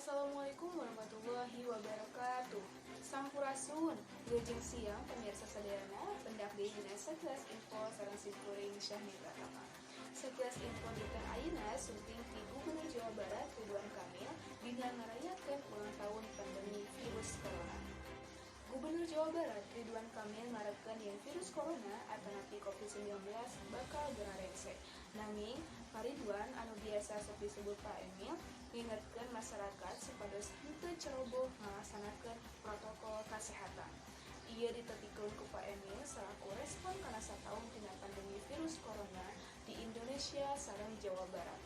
Assalamualaikum warahmatullahi wabarakatuh. Sampurasun, Wilujeng siang, pemirsa sadayana. Pendak deui dina Sakilas Info sareng simkuring, Syahni Pratama. Sakilas Info dinten ayeuna sumping ti Gubernur Jawa Barat Ridwan Kamil dina ngarayakeun ulang tahun pandemi virus corona. Gubernur Jawa Barat Ridwan Kamil ngarepkeun yen virus corona atanapi COVID-19 bakal geura rengse. Nanging Pak Ridwan anu biasa sok disebut Pak Emil ngingetkeun masyarakat supados henteu ceroboh ngalaksanakeun protokol kesehatan. Ieu ditepikeun ku Pak Emil selaku respon kana sataun tina pandemi virus corona di Indonesia sareng Jawa Barat.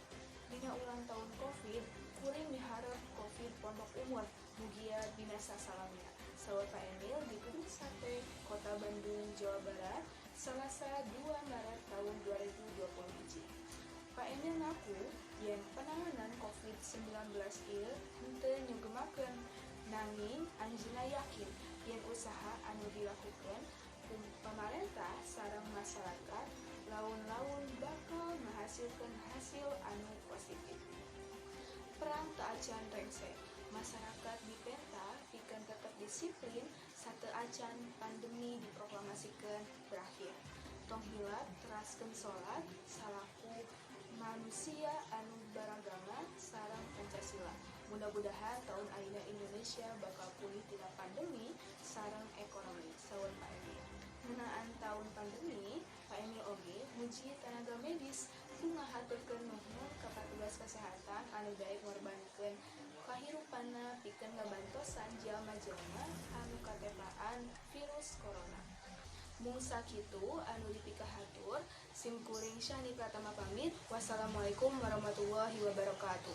Dina ulang tahun COVID, kuring miharep COVID pondok umur, mugia binasa salamina, saur Pak Emil di Gedung Sate, Kota Bandung, Jawa Barat, Selasa 2 Maret tahun 2020 hiji. Pak Emil ngaku yen penanganan COVID-19 ieu henteu nyugemakeun, nanging anjeunna yakin yen usaha anu dilakukeun ku pamarentah sareng masyarakat laun-laun bakal ngahasilkeun hasil anu positif. Perang teu acan rengse, masyarakat dipenta pikeun tetep disiplin sateuacan pandemi diproklamasikeun berakhir. Tong hilap teraskeun salat salaku manusia anu baragama sareng Pancasila. Mudah-mudahan tahun ayeuna Indonesia bakal pulih tina pandemi sareng ekonomi, saur Pak Emil. Ngeunaan taun pandemi, Pak Emil oge muji tenaga medis ku ngahaturkeun nuhun ka patugas kesehatan anu daek ngorbankeun kahirupanna pikeun ngabantosan jalma-jalma anu katepaan virus corona. Mung sakitu anu dipikahatur, sim kuring, Syahni Pratama, pamit. Wassalamualaikum warahmatullahi wabarakatuh.